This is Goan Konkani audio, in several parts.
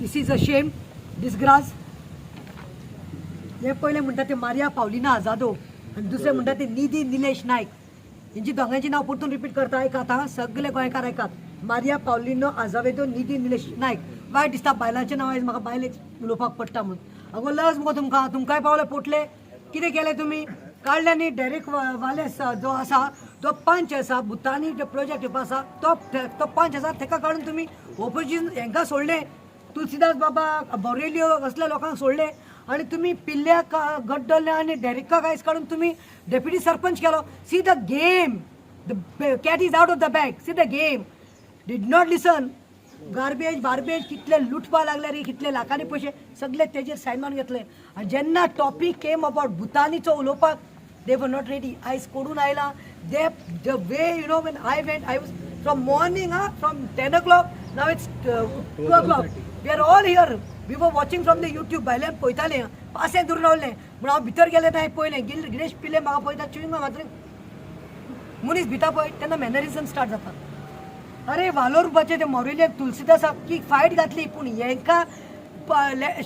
This is a shame, disgrace. हे पयलें म्हणटा ते मारिया पावलिना आजादो आनी दुसरें म्हणटा ते निधी निलेश नायक. हेंची दोगांयची नांव परतून रिपीट करता, आयकात आं, सगळे गोंयकार आयकात. मारिया पावलिनो आजावेदो, निधी निलेश नायक. वायट दिसता बायलांचें नांव आयज म्हाका बायलेक उलोवपाक पडटा म्हणून. अगो, लज मुगो तुमकां? तुमकांय पावले पोटले. कितें केलें तुमी? काडले न्ही डेरेक वालेस जो आसा, जो पंच आसा, भुतानी जो प्रोजेक्ट येवपा आसा, तो तो पंच आसा, तेका काडून तुमी ओपोजिशन हेंकां सोडलें. तुलसीदास बाबा बोरेलियो असल्या लोकांक सोडले आणि तुम्ही पिल्ल्याक गड्डले आणि डेरिकाक आयज काडून तुम्ही डेप्युटी सरपंच केलो. See the game, the cat is out of the bag. See the game. Did not listen. Garbage बार्बेज कितले लुटपा लागले रे, कितले लाखांनी पयशे सगळे तेजेर सायन मारून घेतले. आनी जेन्ना टॉपीक केम अबाउट भुतानीचो उलोवपाक, they were not ready. आयज कोडून आयला they the way. When I went, I was from morning, ah, from 10 o'clock, now it's 2 o'clock, we are all here. We were watching from the YouTube. भायल्यान पळयताले, पासें धरून रावले म्हण हांव भितर गेलें ना. पळयलें, गिरेश पिले म्हाका पळयता, च्युइंग मात्र मनीस भिता पळय तेन्ना मॅनरिजम स्टार्ट जाता. अरे, वालोरपाचे ते मोरेलियन तुलसीदासाक की फायट घातली, पूण हेंकां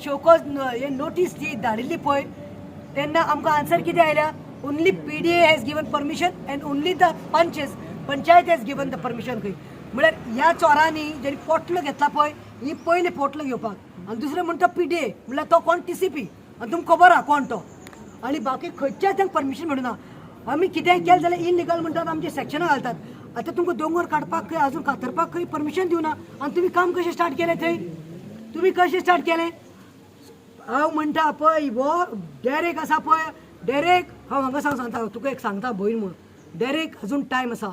शोकॉज हे नोटीस जी धाडिल्ली पळय, तेन्ना आमकां आन्सर कितें आयल्या? Only PDA has given permission and only the panches panchayat has given the permission खंय. म्हळ्यार ह्या चोरांनी जेणी पोटलो घेतला पळय, ही पयली पोटलो घेवपाक आनी दुसरें म्हणटा पीडीए, म्हळ्यार तो कोण? टीसीपी. आनी तुमकां खबर आहा कोण तो. आनी बाकी खंयच्याच तांकां परमिशन मेळना. आमी कितेंय केलें जाल्यार इलिगल म्हणटात, आमचे सेक्शनां घालतात. आतां तुमकां दोंगर काडपाक खंय, अजून कातरपाक खंय परमिशन दिवना आनी तुमी काम कशें स्टार्ट केलें थंय? तुमी कशें स्टार्ट केलें? हांव म्हणटा पळय, हो डेरेक आसा पळय, डेरेक, हांव हांगा सांगता तुका, एक सांगता भयण म्हूण, डेरेक, अजून टायम आसा.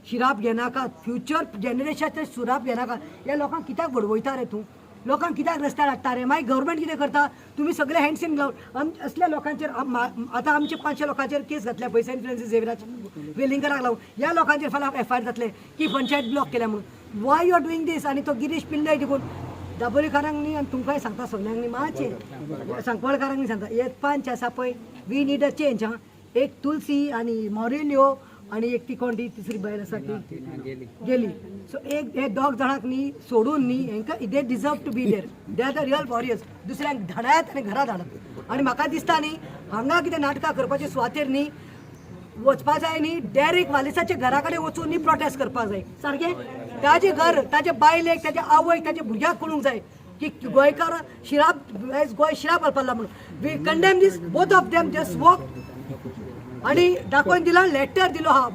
शिराप घेनाका. फ्युचर जनरेशनाचे सुराप घेनाका. ह्या लोकांक कित्याक बडवयता रे तूं? लोकांक कित्याक रस्त्यार हाडटा रे? मागीर गव्हर्मेंट कितें करता? तुमी सगळे हँड्स इन ग्लव. असल्या लोकांचेर आतां आमचे 500 लोकांचेर केस घातल्या पळय, सेंट फ्रांसीस झेवियराच्या वेलिंगकराक लागून. ह्या लोकांचेर फाल्यां एफआयआर जातले की पंचायत ब्लॉक केल्या म्हणून. Why you are doing this? आनी तो गिरीश पिल्लय देखून दाबोलीकारांक न्ही आनी तुमकांय सांगता, सगल्यांक न्ही, मातशें सांकवाळकारांक न्ही सांगता, हे पंच आसा पळय, we need a change. हां, एक तुलसी आनी मॉरेलियो आनी एक ती कोण ती तिसरी बायल आसा ती गेली. सो एक हे दोग जाणांक न्ही सोडून न्ही, हेंकां, they deserve to be there. They are the real warriors. दुसऱ्यांक धाडायात आनी घरा धाडात. आनी म्हाका दिसता न्ही, हांगा कितें नाटकां करपाचे सुवातेर न्ही वचपा जाय न्ही, डायरेक्ट वालिसाच्या घरा कडेन वचून न्ही प्रोटेस्ट करपाक जाय सारकें. ताजें घर, ताजे बायलेक, ताजे आवयक, ताच्या भुरग्याक कळूंक जाय की गोंयकार शिराप, गोंय शिराप घालपाक लागला म्हणून. We condemn this. Both of them just walk आणि दाखोवन दिला, लेटर दिलो. हा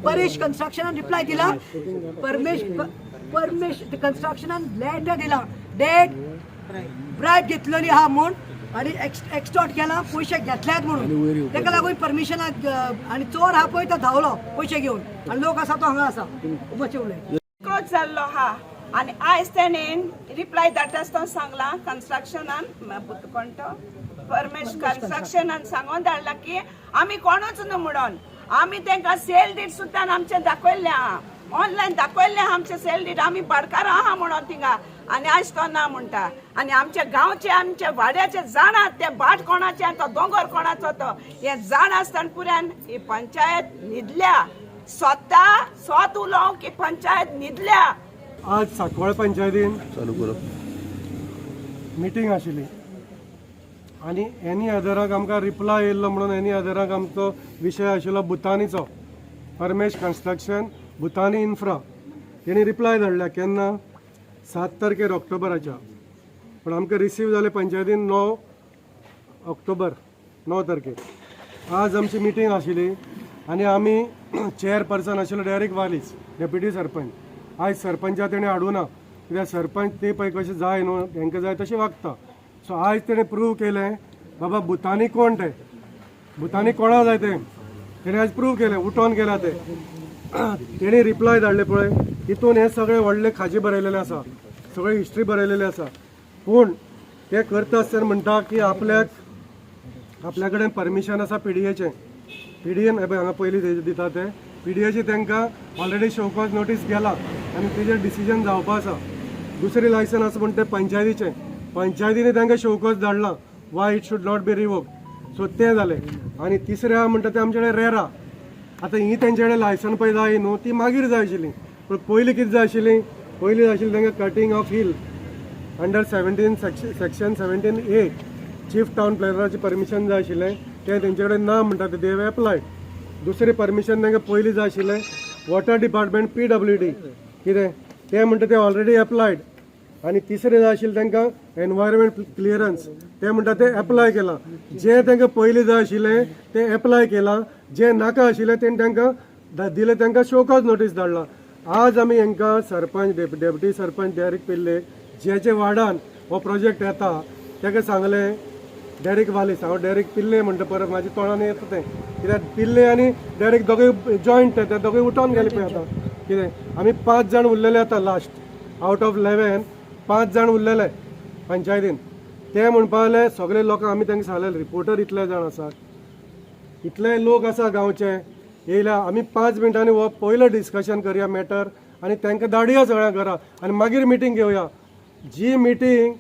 परेश कन्स्ट्रक्शनान रिप्लाय दिला. परमेश परमेश कन्स्ट्रक्शनान लेटर दिला डेट ब्रायब घेतलेली आहा म्हूण आणि एक्सटॉर्ट केला, पयशे घेतल्यात म्हणून. ताका लागून परमिशनाक आनी चोर हा पळय, तो धांवलो पयशे घेवन आनी लोक आसा तो हांगा आसा. मातशें उलय. क्रोच जाल्लो आहा आनी आयज तेणेन रिप्लाय धाडटा आसतना सांगलां कन्स्ट्रक्शनान, कोण तो परमेश कन्स्ट्रक्शनान सांगून धाडला की आमी कोणूच न्हू म्हणून. आमी तांकां सेल डीड सुद्दां आमचें दाखयल्लें आहा, ऑनलायन दाखयल्लें आहा आमचें सेल डीड, आमी भाटकारां आहा म्हणून थिंगा. आनी आयज तो ना म्हणटा. आनी आमच्या गांवचे, आमच्या वाड्याचे जाणात ते भाट कोणाचे आनी तो दोंगर कोणाचो तो हें जाण आसतना पुऱ्यान ही पंचायत न्हिदल्या. स्वता स्वत उलोवंक की पंचायत न्हिदल्या. आज सांकवाळ पंचायतीन चालू करो. मिटींग आशिल्ली आनी एनी अदराक आमकां रिप्लाय येयल्लो म्हणून. एनी अदराक आमचो विशय आशिल्लो भुतानीचो, परमेश कन्स्ट्रक्शन भुतानी इन्फ्रा. तेणी रिप्लाय धाडल्या केन्ना? 7 तारखेर ऑक्टोबराच्या. पूण आमकां रिसीव जाले पंचायतीन 9 ऑक्टोबर, 9 तारखेर. आज आमची मिटींग आशिल्ली आनी आमी चेअरपर्सन आशिल्लो डेरिक वालीस, डेप्युटी सरपंच. आयज सरपंचा तेणें हाडूं ना, कित्याक सरपंच ते पळय कशें जाय न्हू, हेंकां जाय तशें वागता. सो आयज तेणें प्रूव केलें बाबा भुतानी कोण ते, भुतानी कोणा जाय तें तेणें आयज प्रूव केलें. उठोन केलां तें. तेणी रिप्लाय धाडले पळय, तितून हे सगळे व्हडले खाजे बरयलेले आसा, सगळे हिस्ट्री बरयलेले आसा. पूण ते करता आसतना म्हणटा की आपल्याक आपल्या कडेन परमिशन आसा पीडीएचें. पीडीएन हे पळय हांगा पयलीं दिता ते पीडीएचे. तांकां ऑलरेडी शोकॉज नोटीस गेला आनी तेजेर डिसिजन जावपा आसा. दुसरें लायसन आसा म्हण तें पंचायतीचें. पंचायतीने तांकां शोकॉज धाडलां why it should not be revoke. So तें जालें. आनी तिसरें आहा म्हणटा तें आमचे कडेन रेरा. आतां ही तेंचे कडेन लायसन पळय जाय न्हू, ती मागीर जाय आशिल्ली. पूण पयलीं कितें जाय आशिल्ली? पयलीं जाय आशिल्ली तांकां cutting of hill. Under 17 section 17A chief town प्लॅनराची permission जाय आशिल्लें, तें तेंचे कडेन ना म्हणटा ते. They have applied. दुसरें परमिशन तांकां पयलीं जाय आशिल्लें वॉटर डिपार्टमेंट, पीडब्ल्यूडी कितें, ते म्हणटा ते ऑलरेडी एप्लायड. आनी तिसरें जाय आशिल्लें तांकां एनवायरमेंट क्लियरन्स, ते म्हणटा ते एप्लाय केलां. जें तांकां पयलीं जाय आशिल्लें तें एप्लाय केलां, जें नाका आशिल्लें तेणें तांकां दिलें, तांकां शोकॉज नोटीस धाडला. आज आमी हांकां सरपंच, डेप्युटी सरपंच डेरीक पिल्ले, जेचे वार्डान हो प्रोजेक्ट येता ताका सांगलें, डेरीक वालीस, हांव डेरीक पिल्ले म्हणटा, परत म्हाज्या तोंडान येता तें, कित्याक पिल्ले आनी डेरीक दोगूय जॉयंट, ते दोगूय उठोन गेले पळय. आतां कितें, आमी पांच जाण उरलेले आतां लास्ट, आवट ऑफ 11 पांच जाण उरलेले पंचायतीन. ते म्हणपा लागले सगळे लोक, आमी तांकां सांगलें, रिपोर्टर इतले जाण आसात, इतले लोक आसा गांवचे येयल्या, आमी 5 मिनटांनी हो पयलो डिस्कशन करया मॅटर आनी तांकां धाडया सगळ्या घरा आनी मागीर मिटींग घेवया. जी मिटींग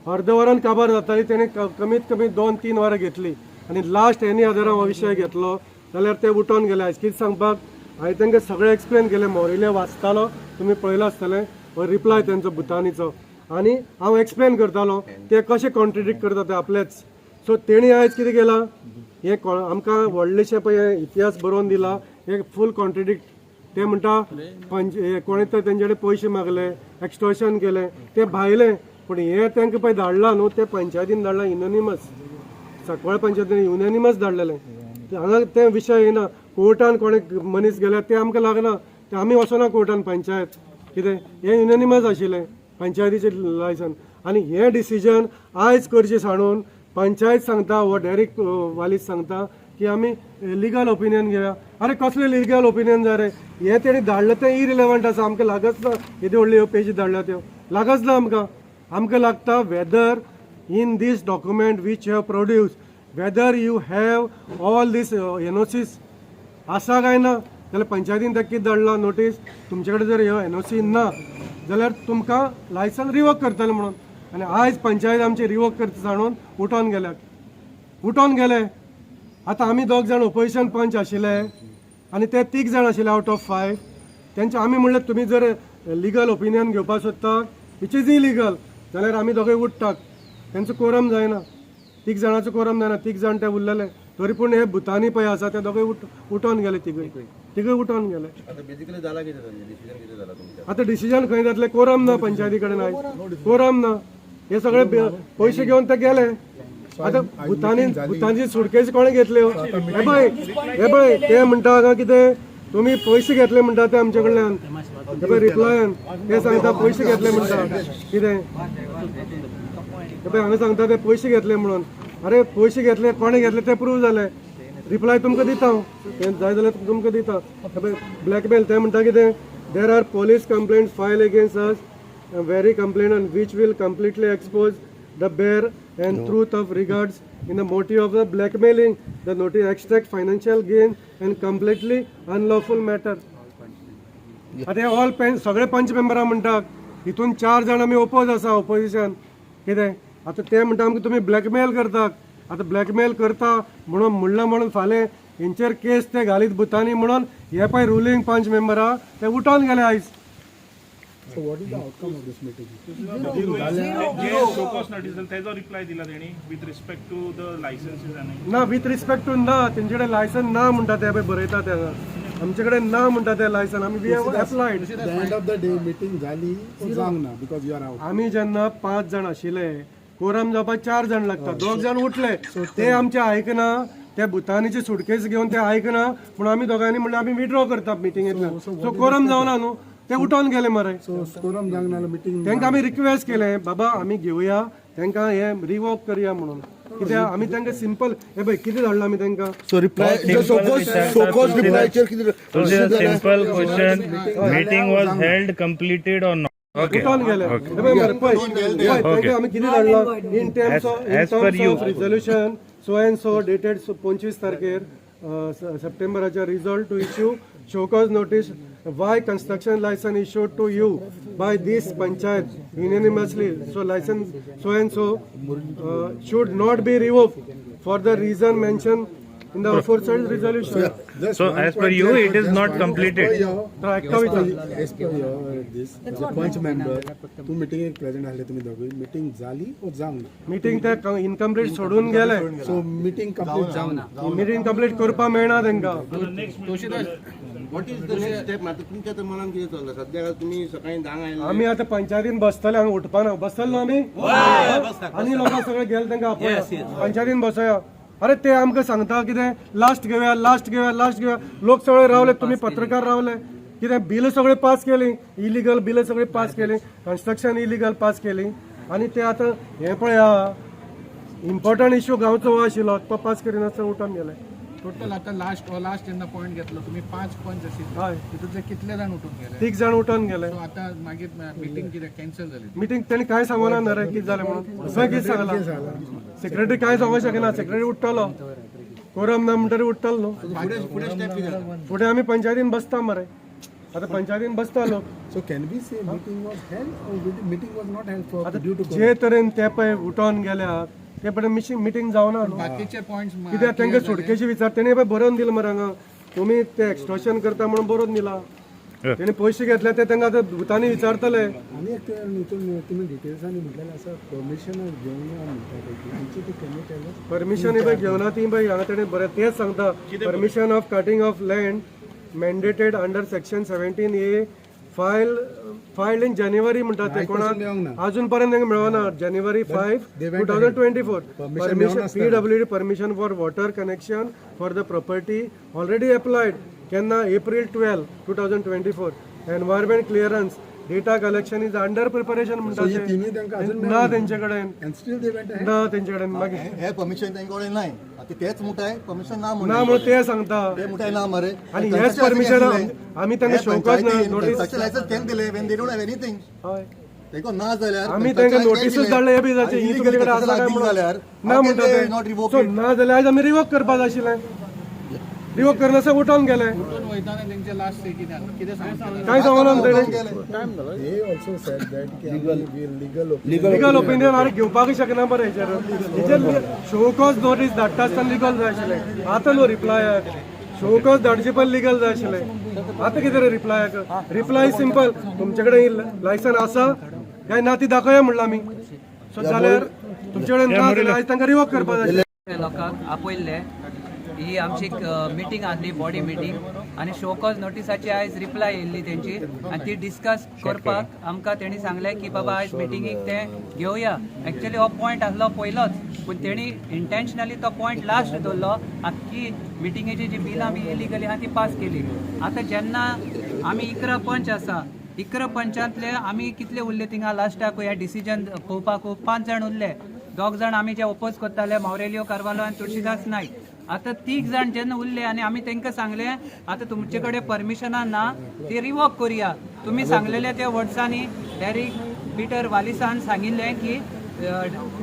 अर्द वरान काबार जाताली, तेणी कमीत कमी 2-3 वरां घेतली आनी लास्ट एनी अदरान हो विशय घेतलो जाल्यार ते उठोन गेले. आयज कितें सांगपाक, हांवें तांकां सगळें एक्सप्लेन केलें. मोरिले वाचतालो, तुमी पळयलां आसतलें हो रिप्लाय तेंचो भुतानीचो, आनी हांव एक्सप्लेन करतालो ते कशें कॉन्ट्रिडिक्ट करता ते आपलेच. सो तेणी आयज कितें केलां, हें आमकां व्हडलेशें पळय हें इतिहास बरोवन दिला, हे फूल कॉन्ट्रिडिक्ट. ते म्हणटा पंच हे कोणे तर तेंचे कडेन पयशे मागले, एक्स्टॉर्शन केलें, ते भायले. पूण हें तांकां पळय धाडलां न्हू, ते पंचायतीन धाडलां युनॅनिमस, सांकवाळ पंचायतीन युनॅनिमस धाडलेलें. हांगा ते विशय येना. कोर्टान कोणे मनीस गेल्यार ते आमकां लागना, ते आमी वचना कोर्टान. पंचायत कितें हें युनॅनिमस आशिल्लें पंचायतीचें लायसन. आनी हें डिसिजन आयज करचें सांडून पंचायत सांगता, हो डेरीक वालीस सांगता की आमी लिगल ओपिनियन घेवया. अरे, कसलें लिगल ओपिनियन जाय रे? हें तेणी धाडलें तें इरिलेवंट आसा, आमकां लागच ना. येदी व्हडली ह्यो पेजी धाडल्या त्यो लागच ना आमकां. आमकां लागता whether in this document which you have produce, whether you have all this NOCs आसा काय ना. जाल्यार पंचायतीन ताका कितें धाडला नोटीस, तुमचे कडेन जर ह्यो एनओसी ना जाल्यार तुमकां लायसन रिवोक करतले म्हणून. आनी आयज पंचायत आमची रिवोक करता सांडून उठोन गेल्यात, उठोन गेले. आतां आमी दोग जाण ओपोजिशन पंच आशिल्ले आनी ते तीग जाण आशिल्ले आवट ऑफ फायव. तेंचे आमी म्हणलें, तुमी जर लिगल ओपिनियन घेवपाक सोदता, which is illegal, जाल्यार आमी दोगूय उठ्ठात. तेंचो कोरम जायना, तीग जाणाचो कोरम जायना, तीग जाण ते उरलेले. तरी पूण हे भुतानी पळय आसा, ते दोगूय उठोन गेले, तिगूय तिगूय उठोन गेले. आता बेसिकली झाला किती, डिसिजन किती झाला तुमच्या? आता डिसिजन खंय जातलें? कोरम ना पंचायती कडेन आयज, कोरम ना. हे सगळे पयशे घेवन ते गेले. आतां भुतानी भुतांची सुटकेस कोणें घेतल्यो? हे पळय, हे पळय, ते म्हणटा हांगा कितें, तुमी पयशे घेतले म्हणटा ते आमचे कडल्यान. हे पळय रिप्लायन ते सांगता पयशे घेतले म्हणटा कितें. हे पळय, हांगा सांगता ते पयशे घेतले म्हणून. अरे, पयशे घेतले कोणें घेतले ते प्रूव जाले. रिप्लाय तुमकां दिता हांव, ते जाय जाल्यार तुमकां दिता. हे पळय, ब्लॅकमेल ते म्हणटा कितें, there are police complaint file against us, very complaint on which will completely expose the bare and truth of regards in the motive of the blackmailing the notice extract financial gain and completely unlawful matter. आतां हे ऑल पेन सगळे पंच मेंबरां म्हणटात, हितून चार जाण आमी ओपोज आसा, ओपोजिशन कितें. आतां ते म्हणटा आमकां तुमी ब्लॅकमेल करतात. आतां ब्लॅकमेल करता म्हणून म्हणलां म्हणून फाल्यां हेंचेर केस ते घालीत भुतानी म्हणून हे पळय रुलींग पंच मेंबरां ते उठोन गेले आयज. So what is the outcome of this meeting? J show cause notice दिला तेजो रिप्लाय दिला तेणी with respect to the licenses आनी ना, विथ रिस्पेक्ट टू ना. तेंचे कडेन लायसन ना म्हणटा ते. पळय बरयता ते हांगा, आमचे कडेन ना म्हणटा ते लायसन, आमी we have applied. The end of the day meeting झाली or जावंक ना because you are out. आमी जेन्ना पांच जाण आशिल्ले, कोरम जावपाक चार जाण लागता, दोग जाण उठले, ते आमचे आयकना, ते भुतानीची सुटकेस घेवन ते आयकना म्हणून आमी दोगांनी म्हणलें आमी विड्रॉ करता मिटिंगेंतल्यान. सो कोरम जावना न्हू, ते उठोन गेले मरे. So quorum जावंक ना, meeting. तांकां आमी रिक्वेस्ट केलें, बाबा आमी घेवया तांकां, हे रिवोक करया म्हणून. कित्याक आमी तांकां सिंपल, हे पळय कितें धाडलां आमी तांकां. So reply show cause रिप्लायचेर कितें? Simple question, meeting was held, completed or not? Okay. उठोन गेले. हे पळय मरे, पळय पळय, तांकां आमी कितें धाडलां, in terms of in As per terms you. Of resolution so and so dated 25 तारखेर सप्टेंबराच्या, resolve to issue show cause notice why construction license issued to you by this panchayat unanimously, so license so and so should not be revoked for the reason mentioned. in the aforesaid resolution. Just So, one as per point you, clear, it is just not one- completed. As per your- तर आयकता वयता. As per your this, as a punch member, तूं मिटिंगेक प्रेझेंट आसले तुमी दोगूय, मिटींग जाली ओ जावंक ना? मिटींग ते इनकम्प्लीट सोडून गेले. सो मिटींग कंप्लीट जावंक ना? मिटींग कंप्लीट करपाक मेळना तांकां. What is the next step? आतां तुमच्या तर मनान कितें चल्लां सद्या? तुमी सकाळी 10 आयले. आमी आतां पंचायतीन बसतले. हांगा उठपाना. बसतले न्हू आमी? आनी लोकां सगळे गेले, तांकां आपया, पंचायतीन बसोया. अरे, ते आमकां सांगता कितें, लास्ट घेवया, लास्ट घेवया, लास्ट घेवया. लोक सगळे रावले, तुमी पत्रकार रावले. कितें बिलां सगळे पास केली, इलिगल बिलां सगळी पास केली, कन्स्ट्रक्शन इलिगल पास केली. आनी ते आतां हें पळया, इम्पॉर्टंट इश्यू गांवचो हो आशिल्लो, तो पास करिनासतना उठून गेले. टोटल आता लास्ट लास्ट जेन्ना पॉईंट घेतलो तुम्ही, पांच पंच आशिल्ले, तितूंतले कितले जाण उठून गेले? तीग जाण उठून गेले. सो आता मागीर मिटींग कितें कॅन्सल जाली? मिटींग तेणी कांय सांगूना ना रे कितें जालें म्हणून. तुवें कितें सांगलां? सेक्रेटरी कांय सांगूंक शकना. सेक्रेटरी उठ्ठलो, कोरम ना म्हणटरी उठ्ठलो न्हू. फुडें फुडें स्टेप कितें आसा? फुडें आमी पंचायतीन बसता मरे. आतां पंचायतीन बसता लोक. So can we say meeting was held or meeting was not held for due to जे तरेन ते पळय उठोन गेल्यात, ते पळय मिटींग जावना न्हू. बाकीचे पॉयंट्स कित्याक तांकां सुटकेशी विचार. तेणी पळय बरोवन दिलां मरे हांगा, तुमी ते एक्स्ट्रोशन करता म्हणून बरोवन दिला. तेणी पयशे घेतले, ते तांकां आतां भुतांनी विचारतले. आनी एक ते हितून तुमी डिटेल्सांनी म्हटलेलें आसा, परमिशन घेवन या म्हणटा पळय ती, तेंची ती can you tell us? Permission ही पळय घेवना ती पळय हांगा तेणी बरें तेच सांगता, permission of cutting of land mandated under section 17A filed in January म्हणटा ते. पासून मेळोंक ना. कोणाक अजून पर्यंत तांकां मेळना. January 5, they went 2024. Permission permission मेळनासतना. PWD permission for water connection for the property already applied केन्ना? April 12, 2024. Environment clearance data collection is under preparation म्हणटा. ही तिनूय तांकां अजून ते ना तेंचे कडेन. And still they went ना तेंचे कडेन मागीर. हे परमिशन तांचे कडेन नाय. आतां तेच म्हणटाय परमिशन ना. ना म्हणून ते सांगता. ते म्हणटाय ना मरे. आनी हेच परमिशन आमी तांकां शोकॉज नोटीस लायसन्स केन्ना दिले when they don't have anything? हय. तांकां ना जाल्यार आमी तांकां नोटीसूच धाडले हे बी जाचे ही तुमचे कडेन आसा काय म्हणून. जाल्यार ना म्हणटा ते. Not revoke. सो ना जाल्यार आयज आमी रिवोक करपा जाय आशिल्लें. रिवोक करनासतना उठोन गेले. उठून वयताना तेंचे लास्ट से कितें आसलो, कितें सांगता? कांय सांगना तेणी. They also said that की आमी लिगल लिगल ओपिनियन अरे घेवपाकूच शकना बरें. हेचेर शोकॉज नोटीस धाडटा आसतना लिगल जाय आशिल्लें. आतां न्हू रिप्लायाक. शोकॉज धाडचे पयलीं लिगल जाय आशिल्लें. आतां कितें रे रिप्लायाक? रिप्लाय सिंपल, तुमचे कडेन लायसन आसा काय ना ती दाखोवया म्हणलां आमी. सो जाल्यार तुमचे कडेन ना जाल्यार आयज तांकां रिवोक करपाक जाय आशिल्लें. लोकांक आपयल्ले. ही आमची मिटींग आहली, बॉडी मिटींग, आनी शोकॉज नोटिसाची आयज रिप्लाय येयल्ली तेंची आनी ती डिस्कस करपाक आमकां तेणी सांगलें की बाबा आयज मिटिंगेक ते घेवया. एक्चुअली हो पॉयंट आसलो पयलोच, पूण तेणी इंटेन्शनली तो पॉयंट लास्ट दवरलो. आख्खी मिटिंगेची जी बिलां आमी इलिगली आहा ती पास केली. आतां जेन्ना आमी 11 पंच आसा, 11 पंचांतले आमी कितले उरले थिंगा लास्टाक ह्या डिसिजन पळोवपाक? पांच जाण उरले. दोग जाण आमी जे ओपोज करताले, मावरेलियो कार्वालो आनी तुळशीदास नायक. आतां तीग जाण जेन्ना उरले आनी आमी तांकां सांगलें, आतां तुमचे कडेन परमिशनां ना, ती रिवोक करुया. तुमी सांगलेले त्या वर्ड्सांनी डॅरिक पिटर वालिसान सांगिल्लें की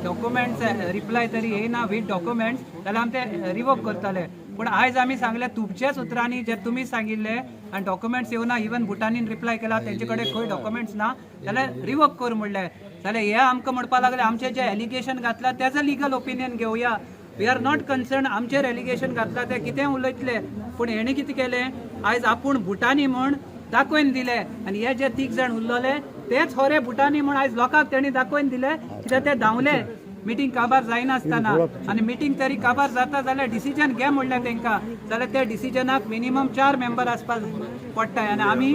डॉक्युमेंट्स रिप्लाय तरी येयना वीथ डॉक्युमेंट्स जाल्यार आमी ते रिवोक करतले. पूण आयज आमी सांगलें तुमच्याच उतरांनी जे तुमी सांगिल्ले आनी डॉक्युमेंट्स येवना, इवन भुटानीन रिप्लाय केला तेंचे कडेन खंय डॉक्युमेंट्स ना जाल्यार रिवोक कर म्हणलें. जाल्यार हे आमकां म्हणपाक लागले, आमचे जे एलिगेशन घातला तेजो लिगल ओपिनियन घेवया. We are not concern. आमचेर एलिगेशन घातला ते कितें उलयतले. पूण हेणी कितें केलें आयज, आपूण भुटानी म्हूण दाखोवन दिले आनी हे जे तीग जाण उरलेले तेच खरे भुटानी म्हूण आयज लोकांक तेणी दाखोवन दिले. कित्याक ते धांवले मिटींग काबार जायनासतना. आनी मिटींग तरी काबार जाता जाल्यार डिसिजन घे म्हणलें तांकां, जाल्यार त्या डिसिजनाक मिनिमम चार मेंबर आसपाक पडटा. आनी आमी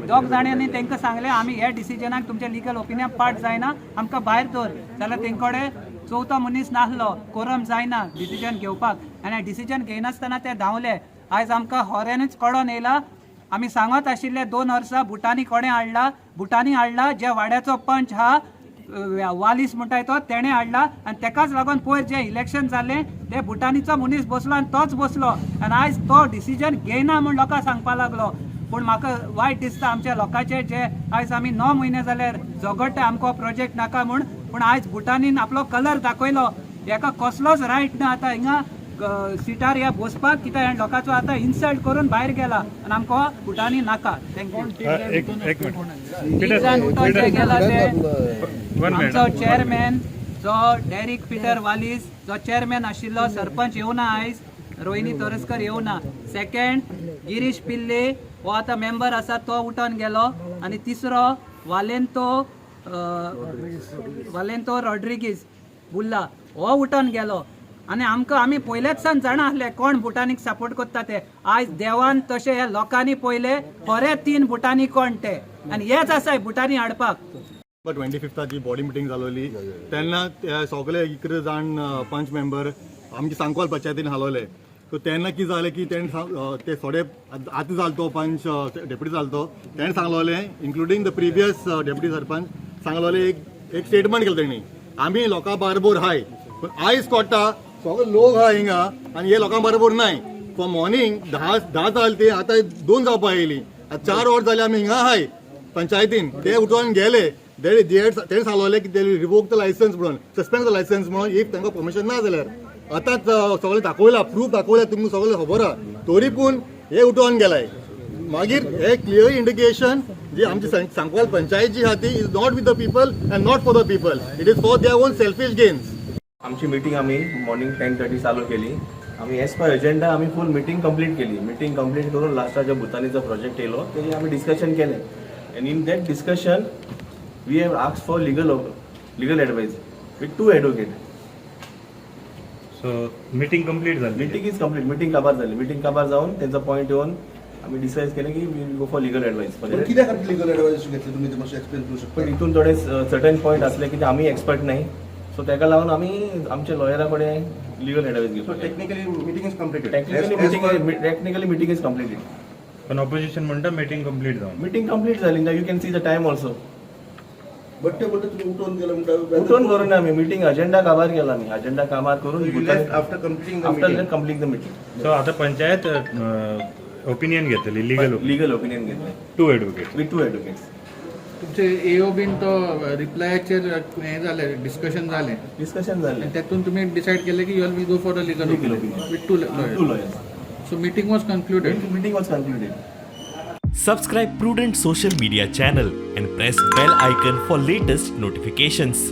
दोग जाणांनी तांकां सांगलें, आमी ह्या डिसिजनाक तुमचे लिगल ओपिनियन पार्ट जायना, आमकां भायर दवर. जाल्यार तेंचे कडेन चवथो मनीस नासलो, कोरम जायना डिसिजन घेवपाक. आनी डिसिजन घेयनासतना ते धांवले. आयज आमकां खऱ्यांनीच कळोन येयला, आमी सांगत आशिल्ले 2 वर्सां भुटानी कोणें हाडला? भुटानी हाडला, ज्या वाड्याचो पंच हा वालीस म्हणटाय तो, तेणें हाडला. आनी तेकाच लागून पयर जें इलेक्शन जालें ते भुटानीचो मनीस बसलो आनी तोच बसलो आनी आयज तो डिसिजन घेयना म्हूण लोकांक सांगपा लागलो. पूण म्हाका वायट दिसता आमच्या लोकांचे, जे आयज आमी 9 म्हयने जाल्यार झगडटा आमकां प्रोजेक्ट नाका म्हूण. पूण आयज भुटानीन आपलो कलर दाखयलो. हेका कसलोच रायट ना आतां हिंगा सिटार ह्या बसपाक, कित्याक ह्या लोकांचो आतां इन्सल्ट करून भायर गेला आनी आमकां भुटानी नाका. Thank you. एक एक मिनिट. तीग जाण उठोन जे गेला ते वन मिनिट. आमचो चेअरमॅन जो डेरिक पिटर वालीस जो चेअरमॅन आशिल्लो, सरपंच येवना आयज. रोहिणी तोरस्कर येवना. सेकंड गिरीश पिल्ले हो आतां मेंबर आसा तो उठोन गेलो आनी तिसरो वालेंतो वालेंतो रॉड्रिगीज बुल्ला हो उठोन गेलो. आनी आमकां आमी पयलेच सान जाणा आसले कोण भुटानीक सपोर्ट करता ते. आयज देवान तशें ह्या लोकांनी पयले खरे तीन भुटानी कोण ते आनी हेच आसाय भुटानी हाडपाक. 25 जी बॉडी मिटींग जालोली तेन्ना ते सगळे 11 जाण पंच मेंबर आमचे सांकवाल पंचायतीन हालोवले. सो तेन्ना कितें जालें की तेणें ते थोडे आतां जालो तो पंच डेप्युटी जालो तो तेणें सांगलोलें, including the previous deputy sarpanch सांगलोलें, एक एक स्टेटमेंट केलें तेणी, आमी लोकां बारबोर हाय. पूण आयज कोट्टा सगळे लोक आहा हिंगा आनी हे लोकां बरोबर नाय. फ्रॉम मॉर्निंग 10 जाली ती आतां 2 जावपा येयली, आतां 4 वर जाली आमी हिंगा आहाय पंचायतीन. ते उठोन गेले. तेणे सांगलोले की ते रिवोक the licence म्हणून, सस्पेंड the licence म्हणून, if तांकां परमिशन ना जाल्यार. आतांच सगळें दाखयला, प्रूफ दाखयला तुमकां सगळें खबर आहा, तरी पूण हे उठोन गेलाय. मागीर हे क्लियर इंडिकेशन जी आमची सांकवाल पंचायत जी आहा ती is not with the people and not for the people, it is for their own selfish gains. आमची मिटींग आमी मॉर्निंग 10:30 चालू केली. आमी एज पर एजेंडा आमी फूल मिटींग कंप्लीट केली. मिटींग कंप्लीट करून लास्टाचो भुतानीचो प्रोजेक्ट येयलो, तेजेर आमी डिस्कशन केलें and in that discussion we have asked for legal advice with two advocate. So meeting complete जाली? Meeting is complete. Meeting काबार जाली. मिटींग काबार जावन तेंचो पॉयंट येवन आमी डिसायड केलें की we will go for legal advice. पण कित्या खातीर लिगल एडवायस घेतली तुम्ही ते मातशें एक्सप्लेन करू शकता? पण हितून थोडे सर्टन पॉयंट असले की ते आमी एक्सपर्ट नाही, सो तेका लागून आमी आमच्या लॉयरा कडेन लिगल एडवायस सो घेतली. Technically meeting is completed. Technically meeting is completed. पण ऑपोजिशन म्हणटा मिटींग कंप्लीट जावन. मिटींग कंप्लीट जाली. You can see the time also. But ते म्हणटा तुम्ही उठोवन गेले म्हणटा. उठोवन करून आमी मिटींग अजेंडा काबार केला. आमी अजेंडा काबार करून after completing the after meeting. Complete the meeting. So आतां पंचायत ओपिनियन घेतली, लिगल? लिगल ओपिनियन घेतले. To advocate. With two advocates. तुमचे एओ बीन तो रिप्लायाचेर हें जालें, डिस्कशन जालें? डिस्कशन जालें. आनी तेतून तुमी डिसायड केलें की you will go for a legal Legal opinion. With two two lawyers. So meeting was concluded. Meeting was concluded. Subscribe Prudent Social Media channel and press bell icon for latest notifications.